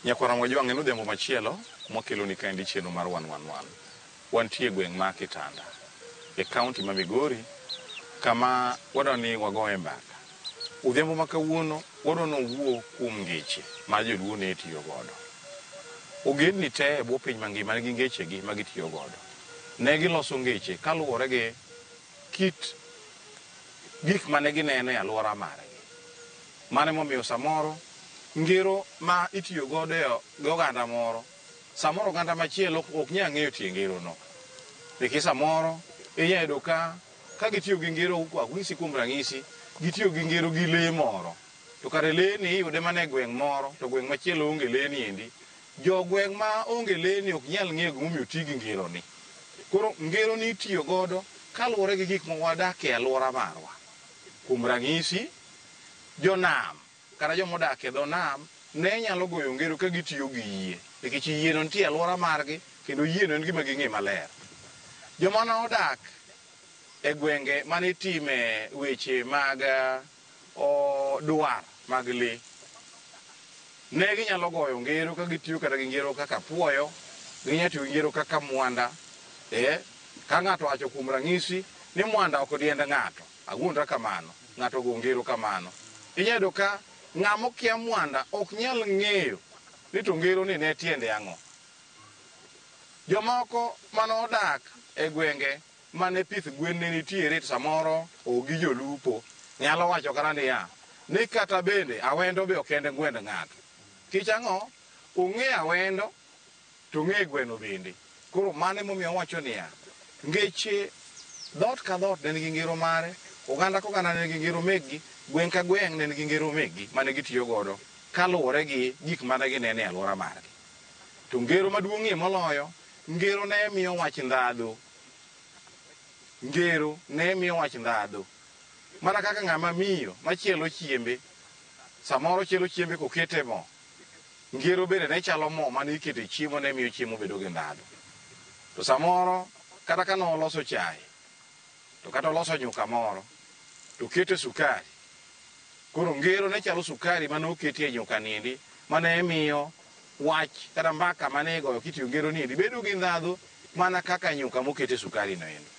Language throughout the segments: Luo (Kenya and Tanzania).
Nyakwar Ramogi Jwang' en odhiambo machielo mwakeloni kaendi chenro mar Wan Wan Wan. Wantie e gweng' ma Kitanda e kaunti ma Migori kama wadwa ni wagoye mbaka. Odhiambo ma kawuono wadwa ni wawuo kuom ngeche ma joluo ne tiyo godo. Ogendni te e bwo piny mangima nigi ngechegi ma gitiyo godo. Ne giloso ngeche kaluwore gi kit gik mane gineno e alwora margi. Mano emomiyo samoro ngero ma itiyo godo e gi oganda moro, samoro oganda machielo ok nyal ng'eyo tie ngerono. Nikech samoro inya yudo ka ka gitiyo gi ngero, anyisi kuom ranyisi, gitiyo gi ngero gi lee moro, to kare lee ni iyude mana e gweng' moro, to gweng' machielo onge lee ni endi. Jogweng' ma onge lee ni ok nyal ng'eyo gimomiyo oti gi ngeroni. Koro ngeroni itiyo godo kaluwore gi gik ma wadak e alwora marwa. Kuom ranyisi, jonam kata joma odak e dho nam ne nyalo goyo ngero ka gitiyo gi yie nikech yieno nitie e alwora margi kendo yieno en gima ging'e maler. Joma ne odak e gwenge mane itime weche mag dwar mag lee ne ginyalo goyo ngero ka gitiyo kata gi ngero kaka apuoyo, ginyalo tiyo gi ngero kaka mwanda. Ka ng'ato owacho kuom ranyisi ni mwanda ok diend ng'ato, awuondra kamano, ng'ato ogo ngero kamano. Inyalo yudo ka ng'ama okia mwanda ok nyal ng'eyo ni to ngero ni ne tiende ang'o. Jomoko mane odak e gwenge mane pith gwen ne nitiere to samoro ok gi jolupo nyalo wacho kata niya, ni kata bende awendo be ok en gwend ng'ato. Nikech ang'o? Ong'eyo awendo to ong'e gweno bende. Koro mano emomiyo awacho niya, ngeche dhoot ka dhoot ne nigi ngero mare, oganda ka oganda ne nigi ngero mekgi, gweng' ka gweng' ne nigi ngero mekgi mane gitiyo godo kaluwore gi gik mane gineno e alwora margi. To ngero maduong'ie moloyo, ngero ne miyo wach ndhadhu. Ngero ne miyo wach ndhadhu. Mana kaka ng'ama miyo machielo chiembe, samoro chielo chiembe kokete mo, Ngero bende ne chalo mo mane iketo e chiemo ne miyo chiemo bedo gi ndhadhu. To samoro kata ka noloso chae, to kata oloso nyuka moro, to okete sukari. Koro ngero ne chalo sukari mane oketi e nyuka niendi mane miyo wach kata mbaka mane igoyo kitiyo ngero niendi bedo gi ndhadhu mana kaka nyuka mokete sukari no endo.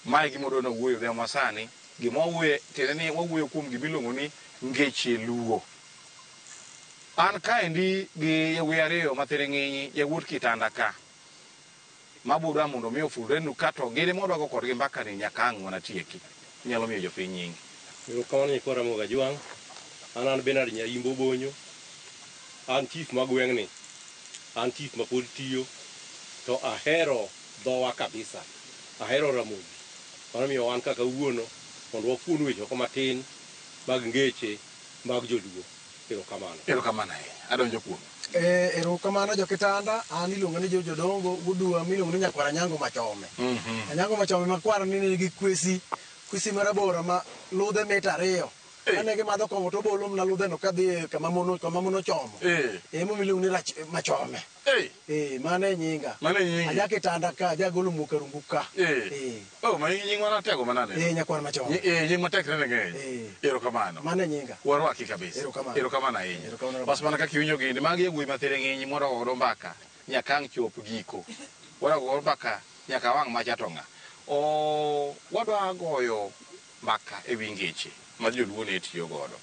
Mae e gima wadwa ni wawuoye odhiambo masani. Gima wawuoye tiende ni wawuoyo kuom gima iluongo ni ngeche Luo. An kaendi gi yawuoyi ariyo ma thiring'inyi, yawuot kitanda ka, ma budwa mondo mi ofulrenu ka to gin ema wadwa go kodgi mbaka ni nyaka ang' wanatieki. Inyalo miyo jopiny nyingi. Erokamano nyikwa Ramogi Ajwang'. An an Bernard Nyaimbo Obonyo. An chief ma gweng'ni. An chief ma pod tiyo. To ahero dhowa kabisa. Ahero Ramogi. Mano omiyo wan ka kawuono mondo wafuon weche moko matin mag ngeche mag joluo. Erokamano. Erokamano ahinya. Adonjo kuomi. Eh, erokamano jokitanda, an iluonga ni George Odongo, wuod miluongo ni nyakwar Anyango Machome. Anyango Machome makwar ni nigi kwesi, kwesi marabora ma ludhe mita ariyo. Kane gimadho kong'o to obolo mana ludheno kadhi e kama mon kama mon ochomo. Emomiyo iluongo ni rach Machome. Eh, mano e nyinga. Mano e nyingi. Aja kitanda ka, aja golo muka rungu ka. Oh, ma nying maratego manade. Eh, nyakwar Machome. Eh, nying matek nene ng'eny. Erokamano. Mano e nyinga. Warwaki kabisa. Erokamano. Erokamano ahinya. Erokamano. Bas mana kaka iwinjo gini, magi yawuoyi ma thiring'inyi mondo ogo mbaka nyaka ang' chop giko. Wadwa godo mbaka nyaka wang' macha to ng'a. O, wadwa goyo mbaka e wi ngeche ma joluo ne tiyo godo.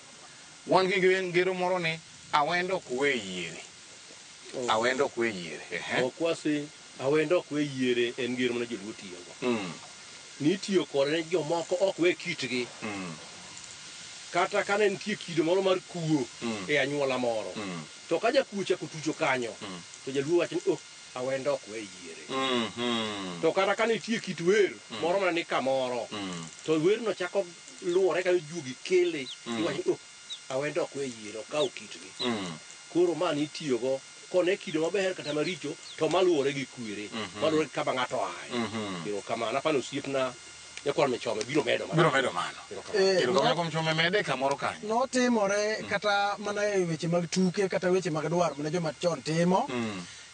Wan gi ngero moro ni awendo ok we yiere. Awendo ok we yiere. Ehe. Okwasi awendo ok we yiere en ngero mane joluo tiyogo. Nitiyo kode ne jomoko ok we kitgi. Kata kane nitie kido moro mar kuo e anyuola moro. To ka jakuo ochako tucho kanyo, to jaluo wacho ni oh, awendo ok we yiere. To kata ka nitie kit wer moro mana ni kamoro, to werno chako luwore kanyo juogi kele, iwacho ni oh, awendo ok we yiere, okawo kitgi. Koro ma nitiyogo kone kido maber kata maricho to maluwore gi kwere, maluwore gi kama ng'ato oaye. Erokamano, apani osiepna nyakwar Michome biro medo mano. Biro medo mano. Erokamano. Erokamano kuom chome mede kamoro kanyo. Notimore kata mana e weche mag tuke kata weche mag dwar mane joma chon timo.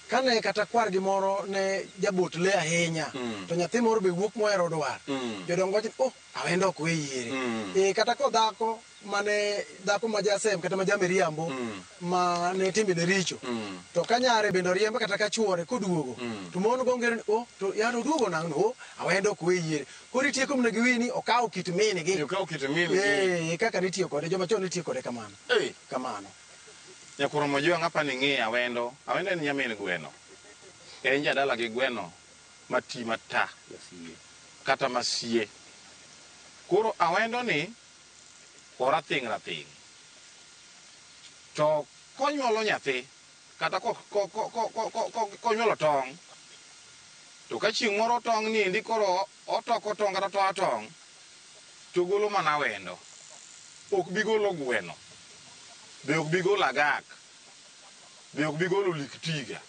Kane kata kwargi moro ne jabot le ahinya, to nyathi moro be wuok mohero dwar. Jodongo wacho ni, oh, awendo ok we yiere. Kata ko dhako mane dhako ma jasem kata ma jamiriambo ma ne timbene richo, to ka nyare bende oriembe kata ka chuore koduogo, to mon go ngero ni, oh, to yar oduogo nang'o? Oh, awendo ok we yiere. Koro itieko mana gi wiyi ni okawo kit min gi. Okawo kit min gi. Kaka nitiyo kode, joma chon nitiyo kode kamano. Kamano. Nyakwar Mojwang' apa ni ng'i awendo. Awendo en nyamin gweno. En jadala gi gweno mati mata. Kata masie. Koro awendo ni orathing' rathing'. To konyuolo nyathi, kata konyuolo tong', to ka chieng' moro tong' ni endi koro otoko tong' kata otoyo tong', to golo mana awendo. Ok bi golo gweno. Be ok bi golo agak. Be ok bi golo liktiga.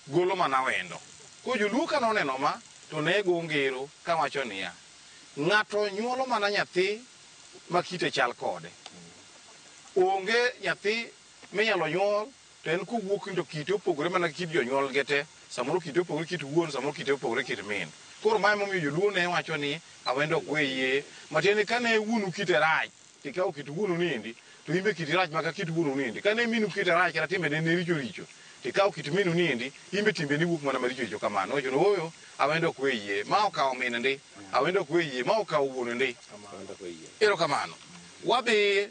Golo mana awendo. Koro joluo ka noneno ma, to ne go ngero kawacho niya, ng'ato nyuolo mana nyathi ma kite chal kode. Onge nyathi minyalo nyuol to en kowuok to kite opogore mana gi kit jonyuol ge te. Samoro kite opogore kit wuon, samoro kite opogore kit min. Koro mae momiyo joluo ne wacho ni awendo ok we yie. Matiende ni kane wuonu kite rach, tikawo kit wuonu niendi, to in be kiti rach maka kit wuonu niendi. Kane minu kite rach kata timbene ne richo richo, tikawo kit minu niendi, in be timbeni wuok mana maricho richo kamano. Owacho ni ooyo, awendo ok we yie. Ma okawo min ndi, awendo ok we yie, ma okawo wuon ndi. Erokamano. Wadhi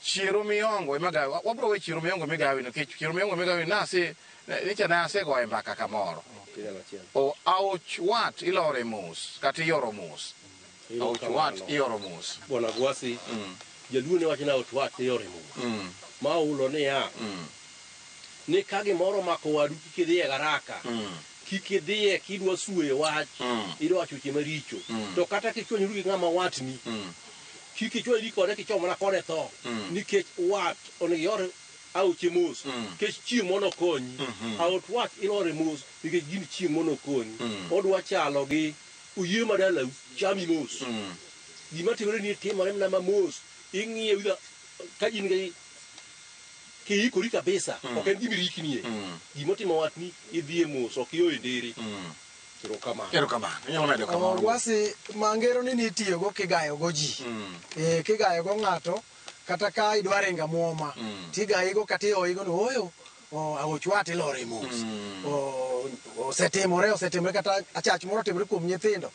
chiero miongo ema gawi. Wabro we chiero miongo migawi nikech chiero miongo migawi nase nicha nasegoye mbaka kamoro. O aoch wat ilore mos kata iyoro mos. Aoch wat iyoro mos. Bwana Gwasi, jaluo ne wacho ni aoch wat iyoro mos. Ma ulo niya, ni ka gimoro omako wadu kik idhiye garaka. Kik idhiye kidwa suoye wach, idwa wacho weche maricho. To kata kichwanyori gi ng'ama watni, kik ichwanyri kode kichomo mana kode tho. Nikech wat onego ior aoche mos, nikech chieng' mondo okonyi. Aoch wat ilore mos nikech gin chieng' mondo okonyi. Odwa chalo gi oyie ma dalau chami mos. Gima timore ni timore mana ma mos. Ing'iye ka in gi kiikori kabisa, ok en gima iriknie. Gimotimo watni idhiye mos, ok iyoe ndere. Erokamano. Erokamano. Inyalo medo kamoro. Gwasi ma ngero ni nitiyogo kigayogo ji. Kigayogo ng'ato kata ka idwa ringo amwoma, tigayigo kata ihoyigo ni ooyo, aoch wat ilore mos. Osetimore, osetimore kata achach moro otimore kuom nyithindo.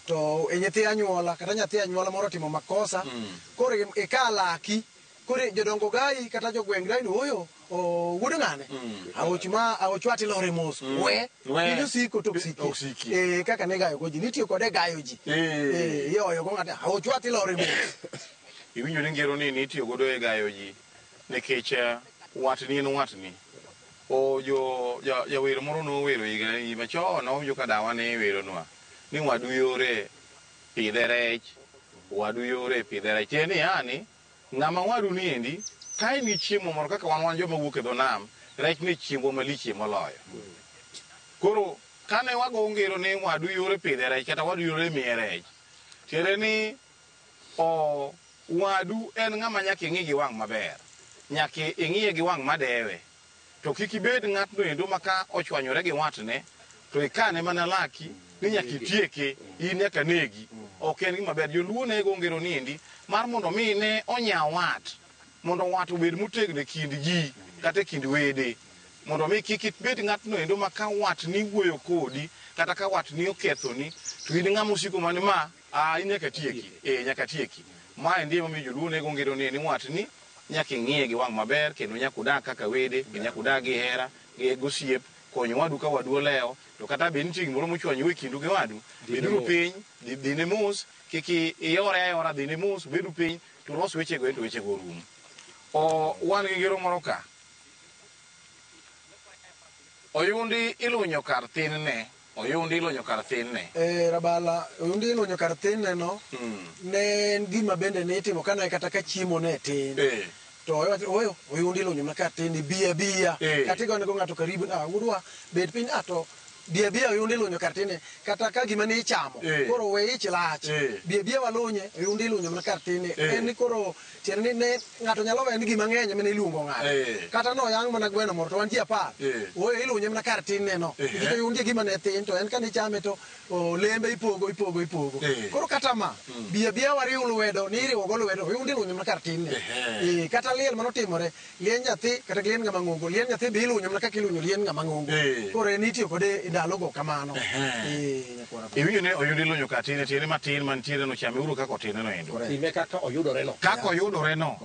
To e nyithi anyuola kata nyathi anyuola moro otimo makosa, koro ika laki, koro jodongo gayi kata jogweng' gayi ni ooyo, wuod ng'ane, aoch wat ilore mos. We, in osiko to ok siki. Kaka ne gayogo ji, nitiyo kode gayo ji. Ihoyogo ng'ato, aoch wat ilore mos. Iwinjo ni ngero ni nitiyo godo e gayo ji nikech watni en watni. O jo jawer moro nowero higa machon, awinjo ka dawa ne weronwa ni wadu yore pidhe rech, wadu yore pidhe rech. Tiende ni yani ng'ama wadu ni endi ka in gi chiemo moro kaka wan joma wuok e dho nam, rech ne chiembwa malichie moloyo. Koro kane wago ngero ni wadu yore pidhe rech kata wadu yore miye rech, tiende ni o wadu en ng'ama nyaka ing'i gi wang' maber, nyaka ing'iye gi wang' madewe. To kik ibed ng'atno endo ma ka ochwanyore gi watne to ikane mana laki ni nyaka itieke, in nyaka negi. Ok en gima ber. Joluo ne go ngero ni endi mar mondo mi ne onya wat, mondo wat obed motegno e kind ji kata e kind wede, mondo mi kik ibed ng'atno endo ma ka watni wuoyo kodi kata ka watni okethoni to in ng'ama osiko mana ma in nyaka tieki. Nyaka tieki. Ma endi emomiyo joluo ne go ngero ni watni nyaka ing'iye gi wang' maber kendo nyaka udag kaka wede, kendo nyaka udag gi hera, gi gosiep, kony wadu ka wadu olewo. To kata bed nitie gimoro mochwanyou e kindu gi wadu, beduru piny, dhine mos, kik iyore ayora, dhine mos, bedu piny, to los wechego to wechego orum. Wan gi ngero moro ka. Oyundi ilunyo kar thinne, oyundi ilunyo kar thinne. Rabala, oyundi ilunyo kar thinne no, ne en gima bende ne itimo kane kata ka chiemo ne tin. To oyo, oyundi ilunyo mana kar thinne, biya biya. Kata igone go ng'ato karibu, wuodwa, bed piny, to Bi abiya oyundi ilunyo kar tinne kata ka gima ne ichamo koro we ich lach. Bi abiya walunye oyundi ilunyo mana kar tinne. En ni koro tiende ni ne ng'ato nyalo weyo ni gima ng'eny ema ne iluongo ng'ato. Kata noyang' mana gweno moro to wan ji 10. Ooyo ilunye mana kar tinne no. Nikech oyundi e gima ne tin to en kane ichame to olembe ipogo ipogo ipogo. Koro kata ma bi abiya wariw lwedo ni iriwo go lwedo oyundi ilunyo mana kar tinne. Kata liel manotimore lien nyathi kata lien ng'ama ng'ongo lien nyathi be ilunyo mana kaka ilunyo lien ng'ama ng'ongo. Koro en itiyo kode e ndalogo kamano. Iwinjo ni oyundi ilunyo kar tinne tiende matin mantiere no chame uru kaka otinne no endo. Time kaka oyudore no. Kaka oyudore no.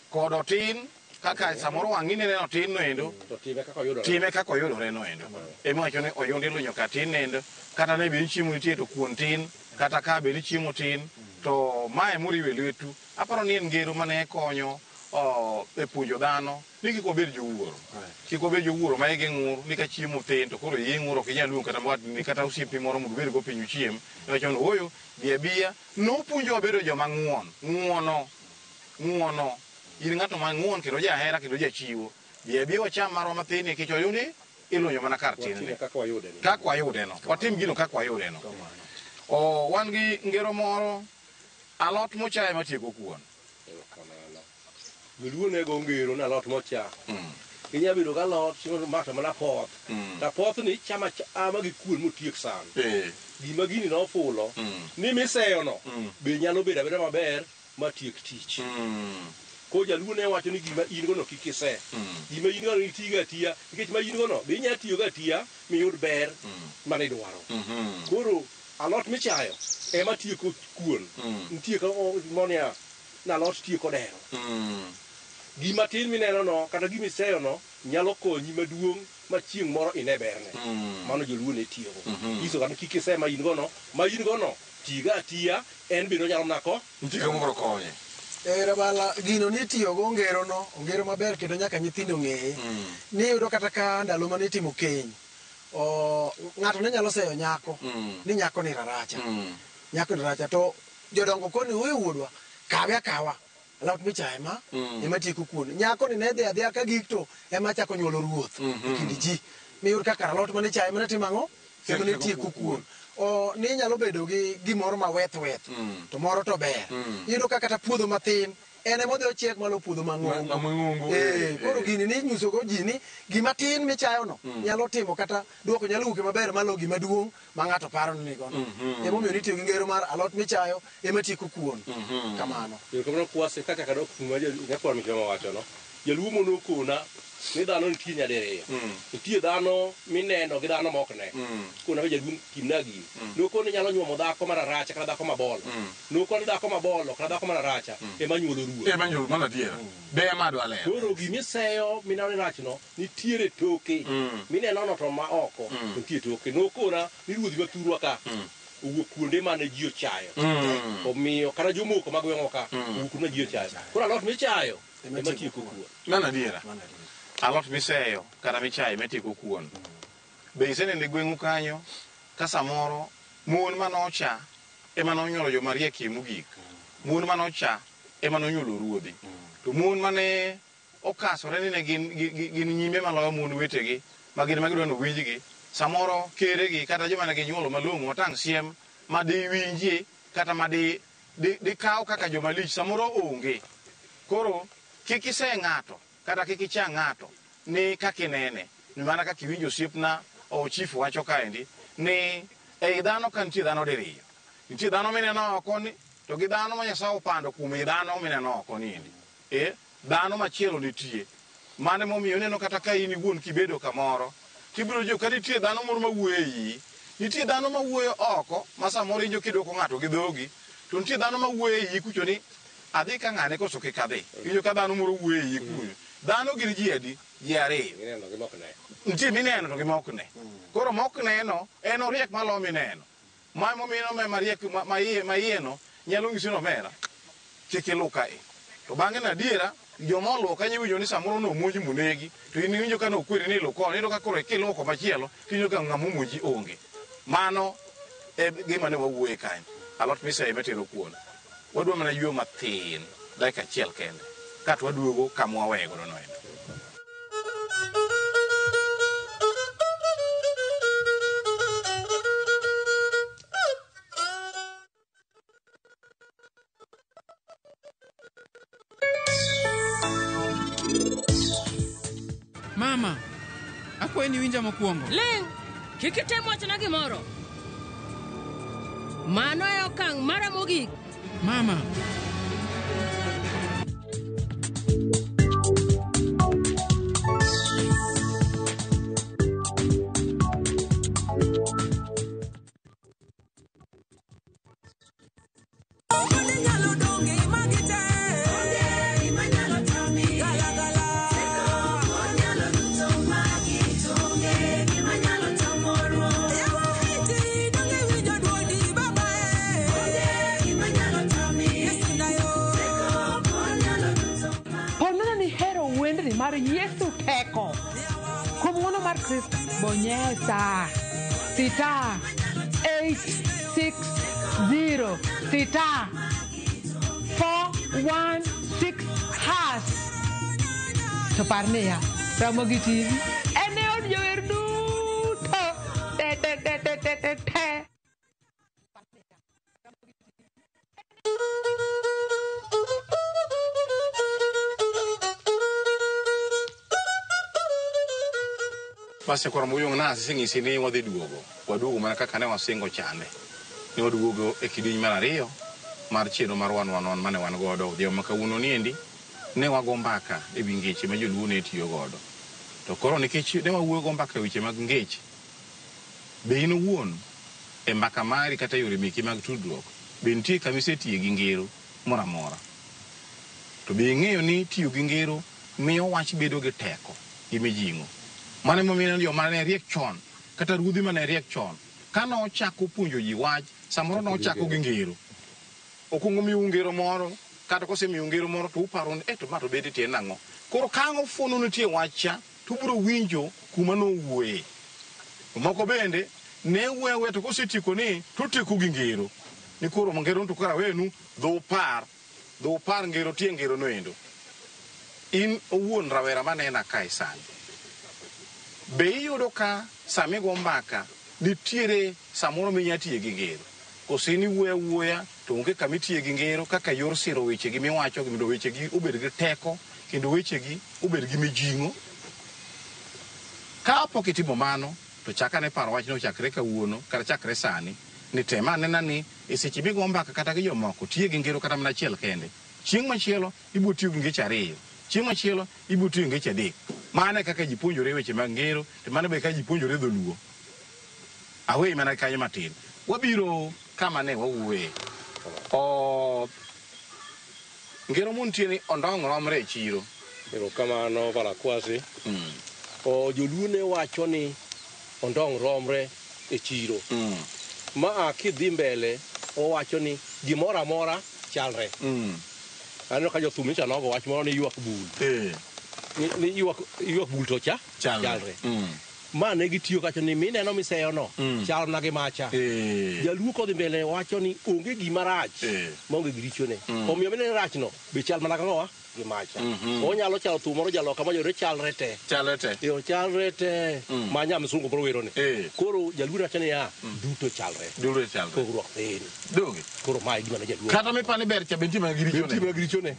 Kod otin kaka samoro wang'i neno otin no endo. To time kaka oyudore. Time kaka oyudore no endo. Ema wacho ni oyundi ilunyo kar tinne endo. Kata ne bed ni chiemo nitie to kuon tin, kata ka bed ni chiemo tin, to mae moriwe lwetu. Aparo ni en ngero mane konyo e puonjo dhano ni kik wabed jowuoro. Kik wabed jowuoro ma igi ng'ur ni ka chiemo tin to koro iyi ng'ur ok inyal luongo kata watni kata osiepni moro mondo ubed go piny uchiem. Iwacho ni ooyo, bi abiya. Nopuonjowa bedo joma ng'uon. Ng'uono. Ng'uono. In ng'ato ma ng'uon kendo jahera kendo jachiwo. Bi abiya wacham marwa mathin nikech oyundi ilunyo mana kar tinne. Kaka wayude no. Kaka wayude no. Watim gino kaka wayude no. Wan gi ngero moro alot mochaye matieko kuon. Joluo ne go ngero ni alot mocha. Inyalo bedo gi alot mato mana apoth. To apoth ni ichamo achama gi kuon motiek san. Gima gini nofulo ni miseyo no be nyalo bedo abeda maber matiek tich. Koro jaluo ne wacho ni gima in go no kik ise. Gima in go no itigo atiya nikech ma in go no be inyalo tiyogo atiya miyud ber mane idwaro. Koro alot michayo ema tieko kuon. Nitie monia na alot tieko dero. Gima tin mineno no kata gima iseyo no nyalo konyi maduong' ma chieng' moro ine berne. Mano joluo ne tiyogo. Nyiso kata kik ise ma in go no, ma in go no tiga atiya en bende onyalo mana ko. Nitie kama biro konye. Rabala gino nitiyogo ngero no, ongero maber kendo nyaka nyithindo ng'eye. Niyudo kata ka ndalo mane itimo keny, ng'ato ne nyalo seyo nyako ni nyako ni raracha. Nyako ni raracha to jodongo koni oyo wuodwa kawe akawa alot michaye ma ema tieko kuon. Nyako ni ne dhi adhiya ka gik to ema chako nyuolo ruoth e kind ji. Miyud kaka alot mane ichaye mane timo ang'o? Ema ne tieko kuon. Ni nyalo bedo gi gimoro ma weth weth to moro to ber. Iyudo ka kata puodho mathin en ema odhi ochiek malo puodho mang'ongo. Koro gini ni nyisogo ji ni gima tin michayo no nyalo timo kata duoko nyalo wuok maber malo gima duong' ma ng'ato paro ni nigo. Emomiyo nitiyo gi ngero mar alot michayo ema tieko kuon. Kamano. Kamano kwase kaka kadok kuma nyakwar Michoma wacho no. Jaluo mono okona ni dhano nitie nyadiriyo. Nitie dhano mineno gi dhano mok ne. Kona jaduong' timna gini. Nokoni nyalo nyuomo dhako mararacha kata dhako mabolo. Nokoni dhako mabolo kata dhako mararacha ema nyuolo ruoth. Ema nyuolo mana adiera. Be ema dwa lero. Koro gimiseyo mineno ni rachno nitiere toke. Mineno no to ma oko nitie toke. Nokona ni ruodhi ma thurwa ka owuok kuonde mane ji ochayo. Omiyo kata jomoko mag gweng'wa ka owuok kuonde ma ji ochayo. Koro alot michayo ema tieko kuon. Mano adiera. Alot miseyo kata michayo ema tieko kuon. Be iseneno e gweng'u kanyo ka samoro mon manocha ema nonyuolo joma riekie mogik. Mon manocha ema nonyuolo ruodhi. To mon mane okasore ni ne gin nyime maloyo mon wetegi ma gin ema gidwa ni owinjgi, samoro keregi kata joma ne ginyuolo malong'o matang' siem ma diwinjie kata ma dikaw kaka joma lich samoro onge. Koro kik ise ng'ato kata kik icha ng'ato ni kaka inene, ni mana kaka iwinjo osiepna o chief wacho kaendi ni ei dhano ka nitie dhano diriyo. Nitie dhano mineno oko ni to gi dhano ma Nyasaye opando kuom ei dhano mineno oko ni endi. Dhano machielo nitie. Mano emomiyo ineno kata ka in iwuon kibedo kamoro, tibiro winjo ka nitie dhano moro mawuoyo e iyi. Nitie dhano mawuoyo oko ma samoro iwinjo kidwoko ng'ato gi dhogi, to nitie dhano mawuoyo e iyi kucho ni adhi ka ng'ane koso kik adhi. Iwinjo ka dhano moro wuoyo e iyi kucho. Dhano gin ji adi? Ji ariyo. Mineno gi mok ne. Nitie mineno to gi mok ne. Koro mok neno en oriek malo mineno. Ma emomiyo ineno mariek ma iye no nyalo nyisi ni omera kik iluw kae. To bang'e no adiera joma oluwo kanyo iwinjo ni samoro nomonji monegi to in iwinjo ka nokweri ni iluw koni, iyudo ka koro kiluwo komachielo tiwinjo ka ng'ama omonji onge. Mano e gima ne wawuoye kanyo. Alot miseyo ema tero kuon. Wadwa mana yueyo mathin dakika achiel kende kato waduogo kama waweye godo no endo. Akwayi ni iwinja mokwongo. Ling'! Kik item wachona gimoro. Mano e okang' mara mogik. Mama. Mar Yesu teko kuom ng'wono mar Kristo bonyesa sita 860 sita 416 hash to par niya Ramogi TV en e od jower duto te te te te te te te. Basi koro muyong na aseng'isi ni wadhi duogo. Waduogo mana kaka ne wasingo chande. Ne waduogo e kidieny mar ariyo mar chenro mar wan wan wan mane wan godo odhiambo ma kawuono niendi ne wago mbaka e wi ngeche ma joluo ne tiyo godo. To koro nikech ne wawuoyo go mbaka e weche mag ngeche, be in owuon e mbaka mari kata e yore meki mag tudruok, be nitie kama isetiye gi ngero moro amora? To be ing'eyo ni tiyo gi ngero miyo wach bedo gi teko gi mijing'o? Mano emomiyo joma ne riek chon kata ruodhi mane riek chon ka nochako puonjo ji wach samoro nochako gi ngero. Okwongo miu ngero moro kata kosemiu ngero moro to uparo ni to ma to bende tiende nang'o. Koro ka ang' ofuono nitie wach cha to ubiro winjo kuma nowuoye. Moko bende ne wuoyo awuoya to kosetieko ni to otieko gi ngero. Ni koro ngero to koro awenu dho upar dho upar ngero tie ngero noendo. In owuon rawera manena kae sani, be iyudo ka sama igo mbaka nitiere samoro minya tiye gi ngero? Koso in iwuoyo awuoya to onge kama itiye gi ngero kaka yor siro wechegi miwacho mondo wechegi obed gi teko kendo wechegi obed gi mijing'o? Ka pok itimo mano to chak ane paro wachno chakre kawuono kata chakre sani ni tem anena ni e seche migo mbaka kata gi jomoko tiye gi ngero kata mana achiel kende. Chieng' machielo ibiro tiyo gi ngeche ariyo. Chieng' machielo ibiro tiyo gi ngeche adek. Mano e kaka ji puonjore weche mag ngero to mano be kaka ji puonjore dholuo. Aweyi mana kanyo matin. Wabiro kama ne wawuoye. Ngero montie ni ondong' romre e chiro. Erokamano Barakwasi. Joluo ne wacho ni ondong' romre e chiro. Ma kidhi mbele owacho ni gimoro amora chalre. Aneno ka jothum nyocha nogo wach moro ni ywak bul. Ni ywak bul to cha chalre. Ma ne gitiyo kacho ni mineno miseyo no chal na gi macha. Jaluo kodhi mbele wacho ni onge gima rach maonge gi richone. Omiyo mineno rach no be chal mana kang'owa gi macha. Onyalo chalo thum moro jaloka ma jore chalre te. Chalre te. Yo chalre te. Ma nya msungu moro wero ni. Koro jaluo wacho ni ya duto chalre. Duto chalre. Pogruok thin. Donge. Koro ma e gima ne jaluo. Kata mipani ber cha be nitie mana gi richone. Nitie mana gi richone.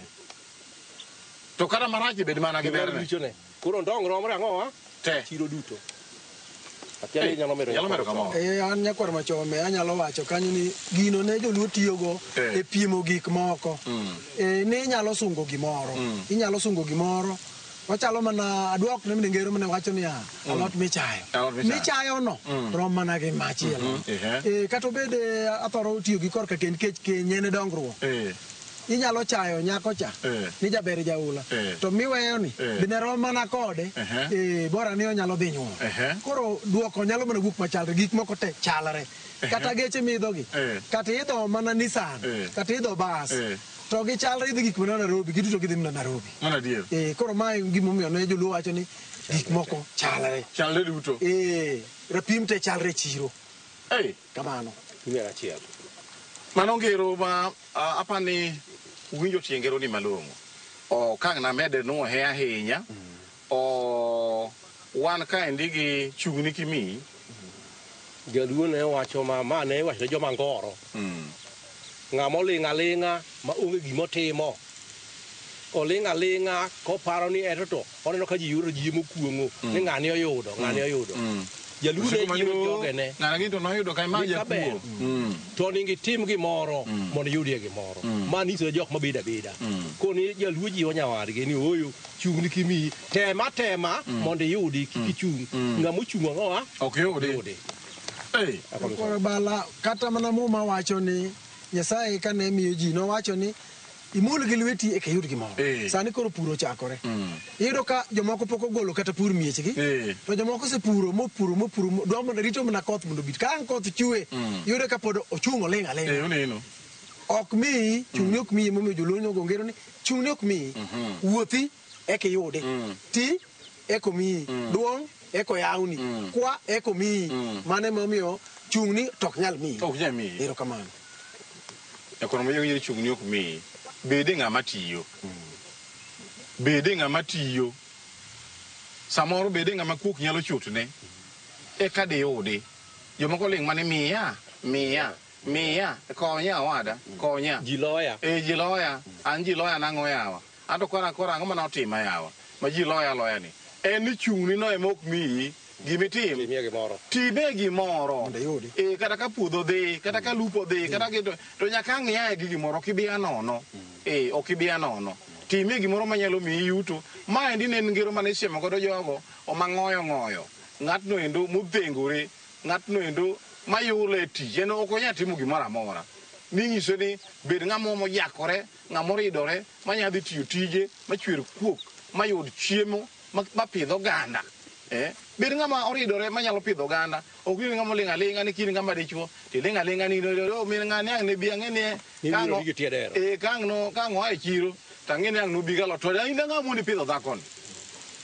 To kata marach bed mana gi berne. Richone. Koro ndong' romre ang'owa? Te. Chiro duto. Nyalo medo kamoro. An nyakwar machome anyalo wacho kanyo ni gino ne joluo tiyogo e pimo gik moko. Ne inyalo sungo gimoro. Inyalo sungo gimoro. Ochalo mana aduok ne ngero mane wacho niya alot michayo. Michayo no rom mana gi machielo. Kata obed athoro tiyo gi korka kend kech keny en dongruok. Inyalo chayo nyako cha ni jaber jaula to miweyo ni bende rom mana kode bora ni onyalo dhi nyuol. Koro duoko nyalo mana wuok machalre gik moko te chalre. Kata geche miidho gi kata idho mana Nissan kata idho bas to gichalre idhi gik mana Nairobi giduto gidhi mana Nairobi. Mano adier. Koro mae gimomiyo ne joluo wacho ni gik moko chalre. Chalre duto. Rapim te chalre chiro. Kamano. Achiel. Mano ngero ma apani uwinjo tie ngero ni malong'o. Ka ang' namede nuohe ahinya. Wan kaendi gi chung'ni kimiyi. Jaluo ne wacho ma ne iwacho ne joma ngoro. Ng'ama oling' aling'a ma onge gimotimo. Oling' aling'a koparo ni eto to oneno ka ji yudo ji mokuong'o ni ng'ani oyudo, ng'ani oyudo. Jaluo ne jiwo jogene. Ng'ana gi to noyudo ka ma Ni kaber. jakuo. To onego itim gimoro mondo iyudie gimoro. Ma nyiso ne jok mabedo abeda. Koni jaluo jiwo nyawadgi ni ooyo chung' ni kimiyi tema tema mondo iyudi kik ichung'. Ng'ama ochung' ang'owa Ok yudi. yudi. Hey. Koro bala kata mana Muma wacho ni Nyasaye kane miyo ji nowacho ni imul gi lweti eka iyud gimoro. Sani koro pur ochakore. Iyudo ka jomoko pok ogolo kata pur miechgi. To jomoko osepuro mopuro mopuro dwa mondo rito mana koth mondo obit. Ka ang' koth chwe, iyudo ka pod ochung' oling' aling'a. Oneno. Ok miyi, chung'ni ok miyi emomiyo joluo nogo ngero ni chung'ni ok miyi. Wuothi eka iyudi. Ti eka omiyi. Duong' eka oyawni. Kwa eka omiyi. Mano emomiyo chung'ni to ok nyal miyi. Ok nyal miyi. Erokamano. Nyakwar Moyo winjo ni chung'ni ok miyi. Bede ng'ama tiyo. Bede ng'ama tiyo. Samoro bede ng'ama kuok nyalo chutne. Eka diyudi. Jomoko ling' mane miya, miya, miya, konya owada, konya. Ji loya. Ji loya. An ji loya nang'o yawa. Anto kora kora ang'o mane otima yawa. Ma ji loya loya ni. En ni chung'ni no ema ok miyi. Gimitim. Timie gimoro. Time gimoro. Mondo iyudi. Kata ka puodho dhi, kata ka lupo dhi, kata to nyaka ang' iaye gi gimoro, ok ibi anono. Ok ibi anono. Timie gimoro manyalo miyi yuto. Maendi ne en ngero mane isiemo godo jogo oma ng'oyo ng'oyo. Ng'atno endo modhengore, ng'atno endo mayule e tich, en ok onyal timo gimoro amora. Ninyiso ni bed ng'ama mojakore, ng'ama oridore, manyalo dhi tiyo tije, machwer kuok, mayud chiemo, mapidh oganda. Bed ng'ama oridore manyalo pidho oganda. Ok ni ng'ama oling' aling'a ni kin ng'ama dichuo, tiling' aling'a ni min ng'ani ang' ne bi ang'e ni Ni biro gi tie dero. Ka ang' oa e chiro to ang'e ni ang' nobi galot. To in ang'o mondo ipidho dhakoni?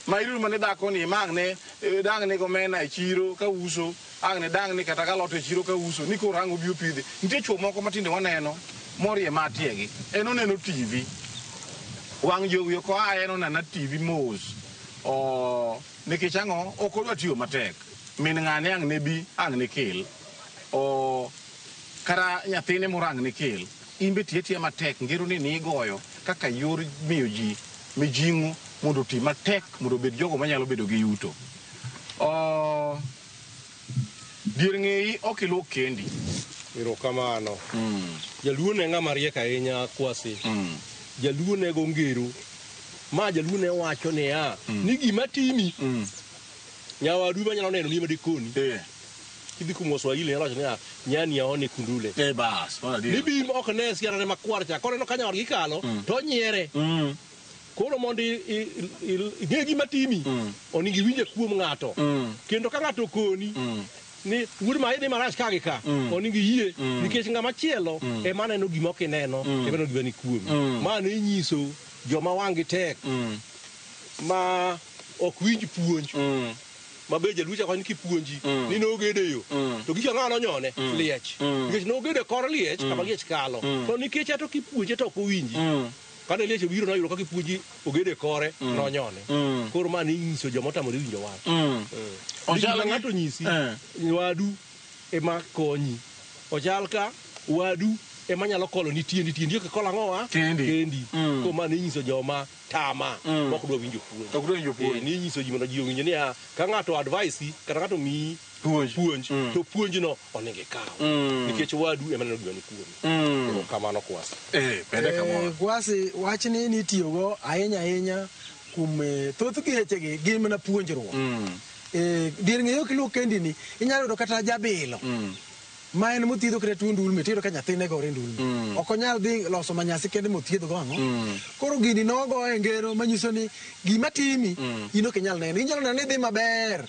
Ma irito mana ni dhakoni ma ang' ne dang' ni gomena e chiro ka uso, ang' ne dang' ni kata galot e chiro ka uso, ni koro ang' obi opidhi. Nitie chuo moko matinde waneno morie matiegi. En oneno TV. Wang' jowi ok oa en onena TV mos. Nikech ang'o ok odwa tiyo matek. Min ng'ane ang' ne bi ang' ne kel. Kata nyathine moro ang' ne kel. In be tiyo atiya matek. Ngero ni nigoyo kaka yor miyo ji mijing'o mondo oti matek mondo obed jogo manyalo bedo gi yuto. Dier ng'eyi ok iluok kendi. Erokamano. Jaluo ne ng'ama riek ahinya Kwasi. Jaluo ne go ngero. Ma jaluo ne wacho niya, ni gima timi, nyawadu manyalo neno ni ema dikoni. Kidhi kuom Waswahili nyalo wacho niya, nyani aone kundule. Bas, mano adier. Ni bim ok ne siarane makwar cha, koneno ka nyawadgi kalo, to onyiere. Koro mondo ing'e gima timi, onego iwinje kuom ng'ato. Kendo ka ng'ato okoni, ni wuod ma idhi marach ka gi ka, onego iyie, nikech ng'ama chielo ema neno gima ok ineno, ema neno gima ni kuomi. Ma ne nyiso joma wang'gi tek, ma ok winj puonj. Ma be jaluo chako ni kipuonji, ni nogedo e yo. To gicha ng'a nonyone? Liech. Nikech nogedo e kor liech, kama liech kalo. To nikech ato kipuonje to ok owinji. Kane liech obiro noyudo kaka ipuonji ogedo e kore, nonyone. Koro ma ne nyiso joma otamore winjo wach. Ochal Gima ng'ato nyisi, wadu ema konyi. Ochal ka wadu ema nyalo kolo ni tiendi, tiendi ok kol ang'owa? Kendi. Kendi. Koro ma ne nyiso joma tama, mok dwa winjo puonj. Ok dwa winjo puonj. Ni nyiso ji mondo ji owinj niya, ka ng'ato advice kata ng'ato miyi Puonj. puonj, to puonjno onego ikaw. Nikech wadu ema neno gima ni kuomi. Erokamano Kwasi. Bende kamoro. Kwasi, wachni nitiyogo ahinya ahinya kuom thoth gechegi gin mana puonjruok. Dier ng'eyo ok iluok kendi ni, inyalo yudo kata jabilo. Ma en mothiedho kata tuo ndulme, tiyudo ka nyathine gore ndulme. Ok onyal dhi loso manyasi kende mothiedhgo ang'o. Koro gini nogo e ngero manyiso ni gima timi, in ok inyal neno. Inyalo neno ni idhi maber.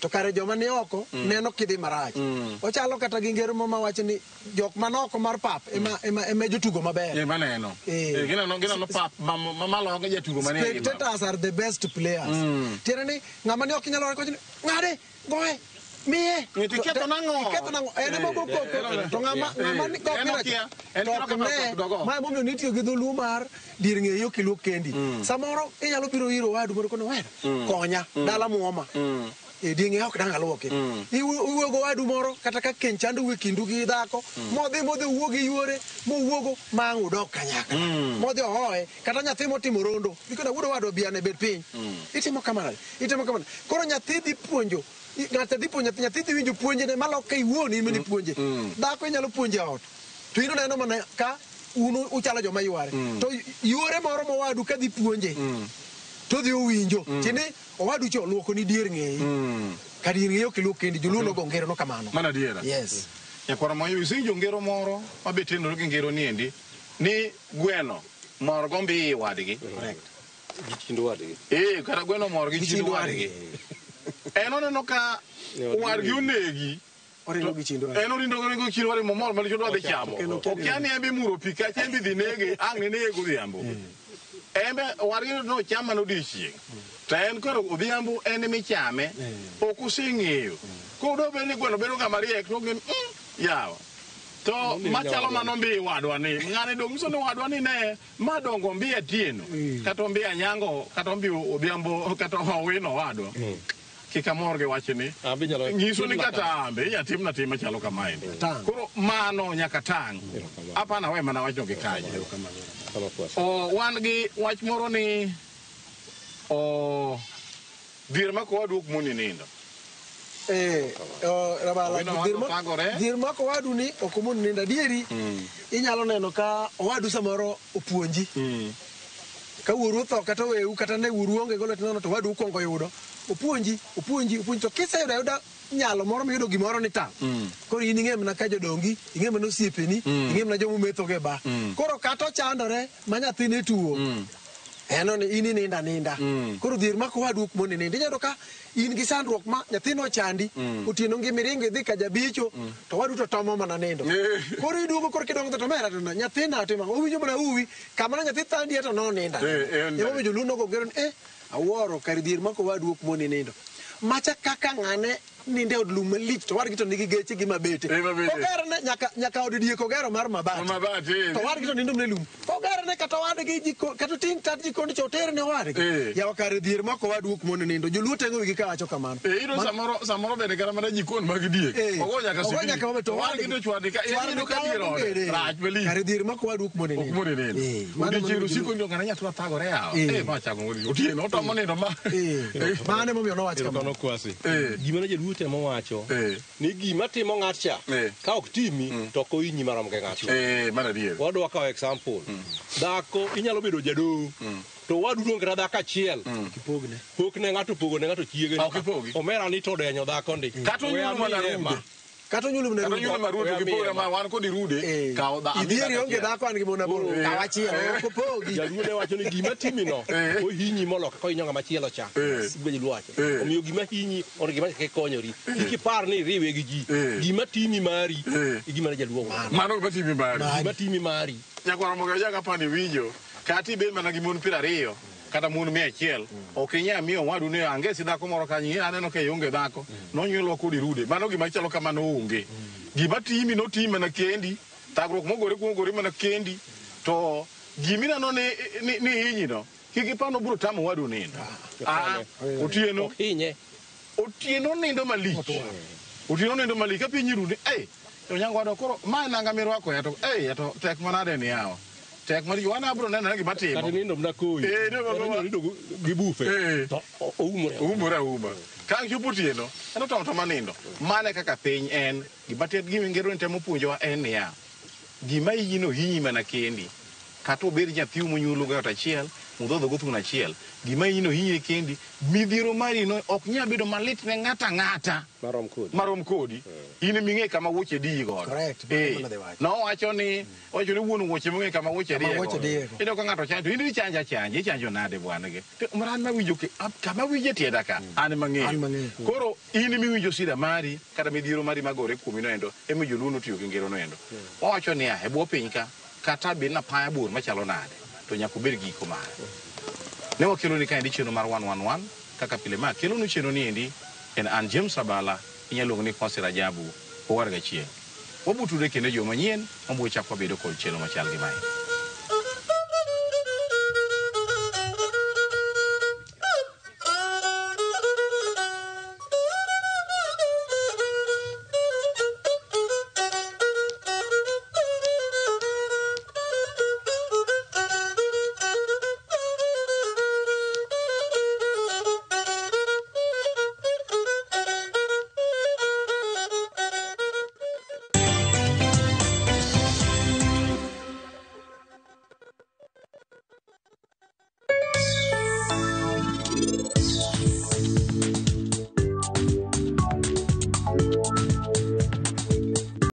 To kare joma ni oko neno kidhi marach. Ochalo kata gi ngero mama wacho ni jok man oko mar pap ema jotugo maber. Ema neno. Gineno pap ma malogo jatugo manie gi pap. Spectators are the best players. Tiende ni ng'ama ni ok inyalo wacho ni ng'ade, goye, miye. Ng'eto iketho nang'o? Iketho nang'o? En ema ogo koko. To ng'ama ni kok En ni okia. En to koro ok kama ne. ok dogo. Ma emomiyo nitiyo gi dholuo mar dier ng'eyo ok iluok kendi. Samoro inyalo biro ir owadu moro kono wera. Konya, dala muoma. E dieng'e ok dang' aluoki. Iwuogo wadu moro kata ka keny chando e kindu gi dhako, modhi owuo gi yuore, mowuogo ma ang' udok kanyakla. Modhi ohoye, kata nyathi motimo rondo, ikona wuod owadwa bi ane bed piny. Itimo kamano, itimo kamano. Koro nyathi dhi puonjo, ng'ato dhi puonjo nyathi dhi winjo puonjne malok ka iwuon in mane ipuonje. Dhako inyalo puonjo e ot, to in oneno mana ka un uchalo joma yware. To yuore moro mowadu ka dhi puonje, to dhi owinjo. Tiende owadu cha oluoko ni dier ng'eyi. Ka dier ng'eyi ok iluok kendi, joluo nogo ngero no kamano. Mano adiera. Yes. Nyakwara Moyo, isewinjo ngero moro ma be tenore gi ngero niendi ni gweno mor go mbi wadgi. Correct. Gi chind wadgi. Kata gweno mor gi chind wadgi. En oneno ka wadgi onegi. Oringo gi chind wadgi. En oringo gi chind wadgi momor ma dichwo dwa dhi chamo. Okia ni en be imuro pi kacha en be idhi nege, ang' ne nege godhiambo. En be wadgi no cham mana odiechieng'. To en koro odhiambo en emichame. Ok oseng'eyo. Koro dwa bed ni gweno bedo ng'ama riek to ong'e yawa. To machalo mano mbi wadwa ni. Ng'ani dong' nyiso ni wadwa ni ne ma dongo mbi Atieno. Kata mbi Anyango, kata mbi Odhiambo, kata Owino wadwa. Kik amor gi wachni. Nyiso ni kata ambe inya timna tim machalo kamaendi. Koro mano nyaka tang'. Apana we mana wachno gi kanyo. Wan gi wach moro ni dhier mako wadu ok moni nindo. Rabala, dhier mako wadu ni ok omoni nindo. Adieri inyalo neno ka owadu samoro opuonji. Ka wuoru otho kata oweu kata ne wuoru onge go lwete nono to owadu okuongo yudo. Opuonji, opuonji, opuonji. To kiseyudo ayuda nyalo moro miyudo gimoro ni tang'. Koro in ing'e mana ka jodongi, ing'e mana osiepeni, ing'e mana joma umethogo e bar. Koro kata ochandore ma nyathine tuo, eno ni in ininda ninda. Koro dhier mako wadu ok moni nindo. Inyalo yudo ka in gi sandruok ma nyathino ochandi, otieno ngima iringo idhi ka jabicho, to wadu to tomo mana nindo. Koro iduogo koro kidongo to omera to nyathina otimo ang'o? Owinjo mana uwi, kama ne nyathi thandie to noninda. Emomiyo joluo nogo ngero ni awuoro kar dhier mako wadu ok moni nindo. Macha kaka ng'ane nindo e od lum malich to wadgi to nigi geche gi mabete. Ogerne nyaka od diek ogero mar mabati. To wadgi to nindo mana e lum. Ogerne kata wadgi jiko kata oting' tat jikond cha oterne wadgi. Yawa kar dhier mako wadu ok moni nindo. Joluo teng'o wigi kawacho kamano. Iyudo samoro bende kata mana jikon mag diek. Ogo nyaka Ogo nyaka mabete to wadgi to chwadi ka iyudo ka dier ode. Rach malich. Kar dhier mako wadu ok moni nindo. Ok moni nindo. Odiechieng' osiko nindo kana nyathi thagore yawa. Ma chako otieno otomo nindo ma. Mano emomiyo nowacho kamano. Gima ne jaluo temo wacho ni gima timo ng'at cha ka ok timi to ok ohinyi marom gi ng'ato. Mano adier. Wadwa kawo example. Dhako inyalo bedo jadoho to wadu dong' kata dhako achiel. Kipogne. Pok ne ng'ato opogo ne ng'ato chiege. Ok ipogi. Omera ni to odenyo dhako ndi. Kata onyuolo mana rude. Kata onyuolo mana rude. Kata onyuolo mana rude to gipogo ma wan kod rude. Kaw dhako. Idhieri onge dhako an gi mon aboro. Kaw achiel ok opogi. Jaluo ne wacho ni gima timino ohinyi molo kaka ohinyo ng'ama chielo cha. Gima jaluo wacho. Omiyo gima hinyi or gima kikonyori. Kik ipar ni iriwe gi ji. Gima timi mari e gima ne jaluo wacho. Mano gima timi mari. Gima timi mari. Nyakwara Mogo jaga pani winjo. Kata ibed mana gi mon 20 kata mon 100 ok inyal miyo wadu ni angesi dhako moro kanyo aneno ka ionge dhako nonyuolwa kodi rude. Mano gima chalo kamano onge. Gima timi notimi mana kendi, thagruok mogore kuom ogore mana kendi, to gimineno ni hinyi no kik ipar ni obiro tamo wadu nindo. Otieno otieno nindo malich. Otieno nindo malich ka piny rude. Onyango wadwa koro ma nanga mirwako ya to to tek manade ni yawa. Tek mar wan abro neno gima timo. Kata nindo mana koyo. Nindo gi bufe. To oumore. Oumore auma. Ka chopo otieno, en otamo tama nindo. Mano e kaka piny en. Gima gima ngero ni temo puonjowa en niya. Gima hinyi no hinyi mana kendi. Kata obed nyathi monyuolo go e ot achiel, mudhodho go thuon achiel. Gima hinyi no hinyi kendi. Midhiero mari no ok nyal bedo malit ne ng'ato ang'ata. Marom kodi. Marom kodi. In eming'e kama wuoche diyi godo. Correct. Nowacho ni wuon wuoche mong'e kama wuoche diye godo. Iyudo ka ng'ato chanjo, in ichanjo achanja, ichanjo nade bwana gi. To mara an mawinjo kama winjo tienda ka, an mang'eyo. Koro in emiwinjo sida mari, kata midhiero mari magore kuomi noendo, ema joluo notiyo gi ngero noendo. Owacho niya, e bwo piny ka, kata bed na paya bor machalo nade, to nyaka obed gi giko mare. Ne wakeloni kaendi chenro mar 111, kaka pile ma kelonu chenro niendi, en an James Abala, inyalo luongo ni Kwasi Rajabu, owar gachiel. Wabutudre kendo juma manyien, wabiro chako wabedo kod chenro machal gi mae.